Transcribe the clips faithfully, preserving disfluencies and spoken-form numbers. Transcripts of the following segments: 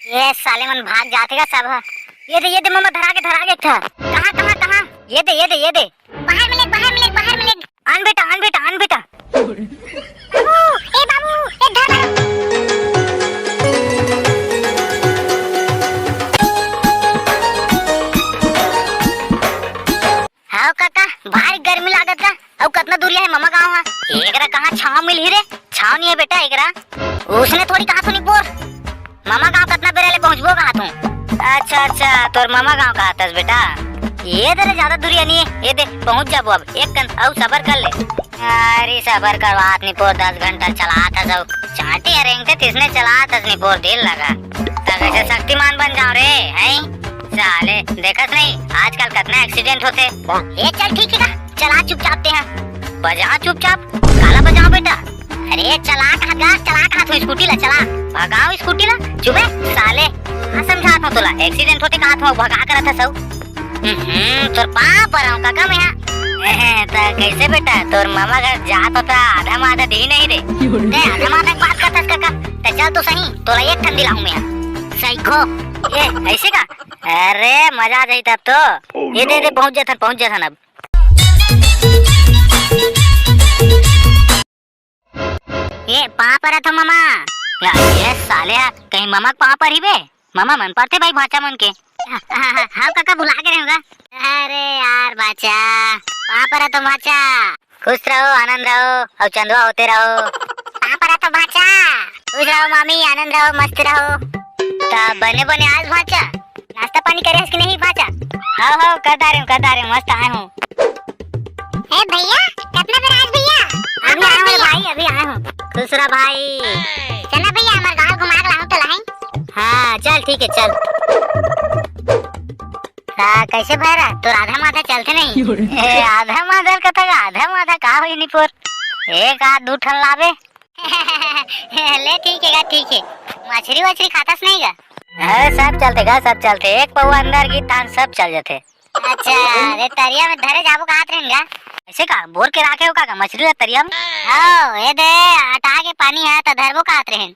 ये साले मन भाग जाथे गा सब ह। ये दे, ये दे ममा, धरा गे, धरा गे एक ठा। कहाँ, कहाँ, कहाँ? ये दे, ये दे, ये दे। बाहर में ले, बाहर में ले, बाहर में ले। आन बेटा, आन बेटा, आन बेटा। बाबू, ए बाबू, ए धर, धर। हाव काका, भारी गर्मी लागत गा। अउ कतना दूरिया हे ममा गाँव ह? एकरा कहाँ छाँव मिलही रे? छाँव नइ हे बेटा एकरा। उसने थोड़ी कहा थो निपोर। ममा गाँव कतना बेरा ले पहुँचबो कहा थो। अच्छा, अच्छा, तोर ममा गाँव कहा थस बेटा। ये दे रे, ज्यादा दूरिया नइ हे। ये दे, पहुँच जाबो अब। एक कन अउ सबर कर ले। अरे सबर करवात निपोर, दस घंटा चलात हस अउ चांटी ह रेंगथे तिसने चलात हस निपोर, दिल लगा। त कइसे शक्तिमान बन जाँव रे, हैं? साले, देखस नहीं, आजकल कतना accident होथे। ए, चल ठीक हे गा, चला चुपचाप तें ह। बजा चुपचाप, काला बजाँव बेटा? अरे चला कहा गा, चला कहा थो, स्कूटी ला चला। भगाँव स्कूटी ला, चुप हे, साले। हाँ समझात हँव तोला, accident होथे कहा थो, भगा करत हस अउ। हम्म, तोर पाँव परँव काका मैं ह। त कइसे बेटा, तोर ममा घर जात हों त आधा माधा दिही नहीं रे। तें आधा माधा के बात करथस काका, त चल तो सही, तोला एक ठन दिलाहूँ मैं ह। सइखो। ए, अइसे का? अरे मजा आ जाही तब तो। ये दे, दे, पहुँच जाथन, पहुँच जाथन अब। ए, पाँव परत हँव ममा। या, ये साले ह, कहीं ममा के पाँव परही बे? ममा मन परथे भाई भाँचा मन के। हाँ, हाँ, हाँ, हाँ, काका भुला गे रहेंव गा। अरे यार भाँचा, पाँव परत हँव भाँचा। खुश रहो, आनंद रहो, अउ चंदवा होते रहो। पाँव परत हँव भाँचा। खुश रहो मामी, आनंद रहो, मस्त रहो। त बने बने आस भाँचा। नाश्ता पानी करे हस कि नहीं भाँचा? हव, हव, कर डारेंव, कर डारेंव, मस्त आए हँव। ए भैया, कतना बेर आस भैया? अभी आए हँव भाई, अभी आए हँव। खुश रह भाई। चल ना भैया, हमर गाँव घुमा के लाहूँ तो लाही। हाँ, चल ठीक हे, चल। त कइसे भैरा, तोर आधा माधा चलथे नहीं? ए, आधा माधा कथा का, आधा माधा का होही निपोर? एक आध दू ठन लाबे। ले ठीक हे गा, ठीक हे। मछरी वछरी खाथस नहीं गा? अरे सब चलथे गा, सब चलथे। एक पौवा अंदर गिस तहान सब चल जाथे। अच्छा, रे तरिया में धरे जाबो कहत रहेन गा। अइसे का? बोर के राखे हो का, का मछरी ला तरिया में? हव, ए दे, अटा के पानी हे त धरबो कहत रहेन।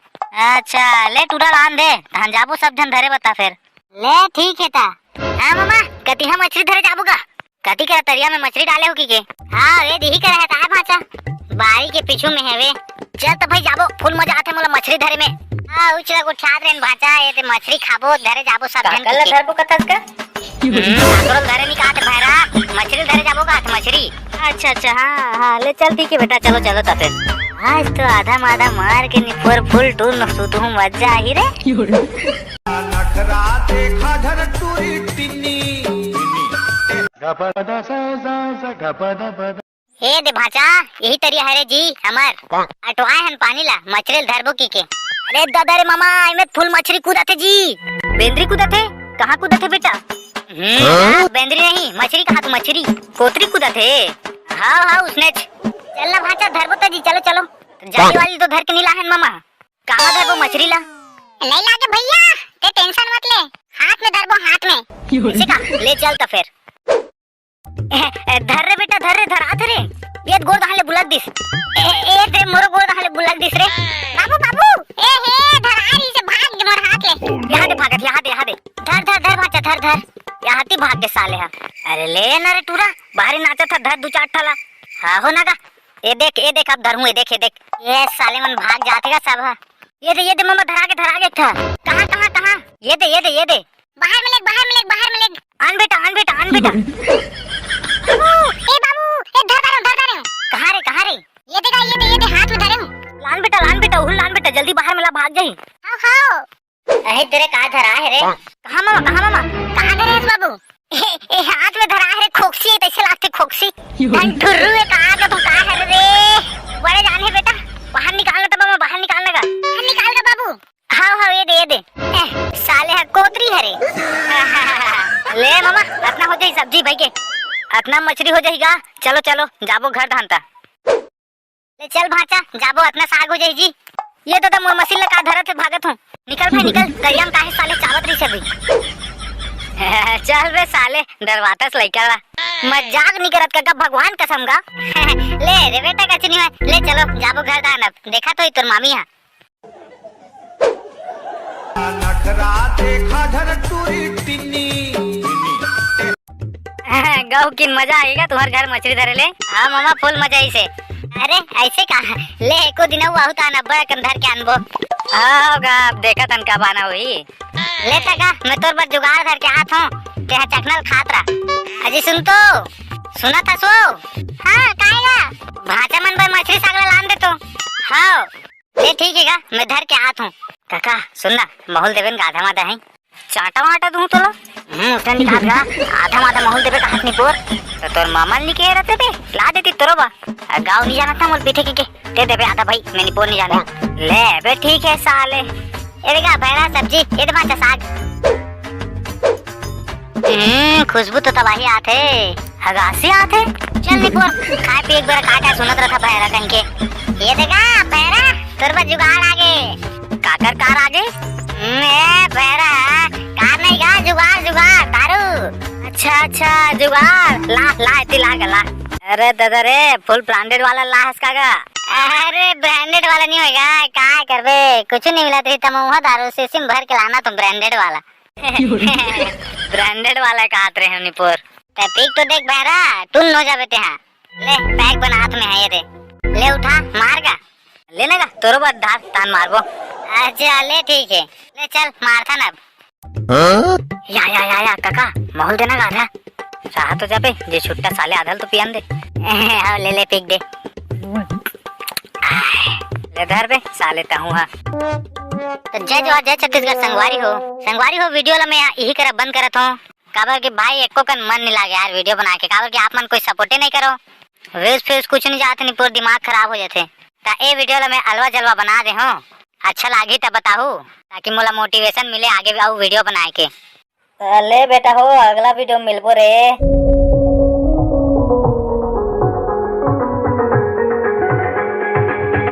अच्छा, ले टूरा ला आन दे, तहान जाबो सब झन धरे बता फेर। ले ठीक हे त। हाँ ममा, कतिहा मछरी धरे जाबो गा? कति करा तरिया में मछरी डाले हो कि के? हाँ, ए दिही करा हे त आ भाँचा। बारी के पीछू में हवे। चल त भाई जाबो, फुल मजा आथे मोला मछरी धरे में। हाँ, उचला गोठियात रहेन भाँचा, ए ते मछरी खाबो, धरे जाबो सब झन काकर ला के। धरबो कथस का? हम्म, काकरो ला धरे नइ कहत भैरा, मछरी ला धरे जाबो कहत मछरी। अच्छा, अच्छा, हाँ, हाँ, ले चल ठीक हे बेटा, चलो, चलो त फेर। आज तो आधा माधा मार के निपोर फुल टूर न सुतहूँ, मजा आही रे। नखरा देखा झन टूरी टिन्नी। ए दे भाँचा, यही तरिया हरे जी हमर। अटवाए हन पानी ला, मछरी ल धरबो की के। अरे दादा रे मामा, एमे फुल मछरी कूदत हे जी। बेंदरी कूदत हे? कहाँ कूदत हे बेटा? हम्म, हाँ? बेंदरी नहीं, मछरी कहा तू, मछरी। कोतरी कूदत हे। हाँ, हाँ, उसने च-, चल ना भाँचा, धरबो त जी, चलो, चलो। जाली वाली तो धर के नहीं लाहन मामा। कहाँ धरबो मछरी ला? नहीं लागे भैया, ते tension मत ले, हाथ में धरबो, हाथ में। अइसे का? ले चल त फेर। ए, ए, धर रे बेटा, धर रे, धरात रे। ये गोड़ दहाले बुलक दिस। ए, ए, रे मोरो गोड़ दहाले बुलक दिस रे। बाबू, बाबू, ए हे, धरा रही से भाग गे मोर हाथ ले। यहाँ दे भागत, यहाँ दे, यहाँ दे। धर, धर, धर भाँचा, धर, धर। यहाँ ती भाग गे साले हा। अरे ले ना रे टूरा, बाहरी नाचत हा, धर दू चार ठाला। हाँ हो ना गा। ए देख, ए देख, अब धरहूँ, ए देख, ए देख। ये साले मन भाग जाथे गा सब हा। ये दे, ये दे, ममा, धरा गे, धरा गे एक ठा। कहाँ, कहाँ, कहाँ? ये दे, ये दे, ये दे। बाहर में ले, बाहर में ले, बाहर में ले। आन बेटा, आन बेटा, आन बेटा। बाबू, ए बाबू, ए धर डारे हूँ, धर डारे हूँ। कहाँ रे, कहाँ रे? ये देखा, ये दे, ये दे, हाथ में धरे हूँ। लान बेटा, लान बेटा, उहुल लान बेटा, जल्दी बाहर में ला, भाग जाही। हाँ, हाँ। अहे तेरे का धरा है रे? कहाँ मामा, कहाँ मामा? कहाँ धरे है बाबू? ए, ए, हाथ में धरा है रे, खोक्सी है, तैसे लागथे खोक्सी। धन ठुर्रू है, कहाँ का तू कहाँ है रे? बड़े जान है बेटा, बाहर निकालना था मामा, बाहर निकालना का। बाहर निकाल का बाबू। हाँ, हाँ, ये दे, ये दे। ए, साले हा कोतरी हरे। ले मामा, अतना हो जाही सब्जी भाई के। अतना मछरी हो जाही गा। चलो, चलो, जाबो घर धानता। ले चल भांचा, जाबो, अतना साग हो जाही जी। ये तो, तो मोर मशीन ले का धरत हे, भागत हूँ। निकल भाई, निकल, दरिया में काहे साले चावत रही सभी। चल बे साले, डरवातस लइका ला। मजाक नहीं करत काका, भगवान कसम गा। ले रे बेटा, कचनी में, ले चलो, जाबो घर धान अब। देखा तो ही तोर मामी हा। नखरा कहू किन मजा आही गा तुंहर घर मछरी धरे ले? हाँ मामा, full मजा आइसे। अरे अइसे का? ले एको दिन अउ आहू त अब्बड़ अकन धर के आनबो। हाँ गा, अब देखत हन कब आना होही। ले त गा, मैं तोर बर जुगाड़ धर के आत हूँ, तेहा चखना ल खात रह। अजी सुन तो, सुनत हस वो? हाँ, काय गा? भांचा मन बर मछरी साग ला लान दे तो। हाँ। ले ठीक हे गा, मैं धर के आत हूँ। काका सुन ना, महू ल देबे न गा, आधा माधा हे। चांटा वांटा दूं तोला? हम्म, उसने निकाल गा, आधा माधा महू ल देबे का हाथ निपोर। त तोर मामा ल नी कहे रहते बे, ला देती तोरो बर। आ, गाँव नी जाना था मोर पीठे के, के। दे देबे आधा भाई, मैं निपोर नी जाना। ले बे ठीक हे साले। ए दे गा भैरा सब्जी, ए दे भांचा साग। हम्म, खुशबू तो तबाही आथे। हगासी आथे। चल निपोर, खाए पिए एक बेरा का का सुनत रथा भैरा कन के। ए दे गा भैरा, तोर बर जुगाड़ आगे। काकर कार आगे? हम्म, ए भैरा, कार नहीं गा, जुगाड़, जुगाड़, दारू। अच्छा, अच्छा, जुगाड़। ला, ला, एती ला गा, ला। अरे दादा रे, full branded वाला ला हस का गा? अरे branded वाला नहीं होएगा, का करबे? कुछ नहीं मिला तेरी तमहुआ दारू, शीशी में भर के लाना तुम branded वाला। Branded वाला कहत रहे निपोर। ते पीक तो देख बहरा, टुन्न हो जाबे तेहा। ले, pack बनात में हे, ये दे। ले उठा, मार गा। ले ना गा, तोरो बर धार, तान मारबो। अच्छा, ले ठीक हे। ले चल, मारथन अब। हाँ? या, या, या, या, काका, महू ल देना गा आधा। रहा तो जाबे, जे छुट्टा साले आधा ल तो पियान दे। हाँ, ले, ले, पीक दे। ले धर बे, साले तहूँ हा। तो जय जोहार, जय छत्तीसगढ़ संगवारी हो। संगवारी हो, video ला मैं इही करा बंद करत हूँ। काबर कि भाई, एको कन मन नहीं लागे यार video बना के, काबर कि आप मन कोई support ही नहीं करो। Views फ्यूज कुछ नहीं जाते, नहीं पूरा दिमाग खराब हो जाते। ता ए video ला मैं अलवा जलवा बना दे हूँ, अच्छा लागी त बताहू, ताकि मोला motivation मिले आगे अउ video बनाए के। ले बेटा हो, अगला video मिलबो रे।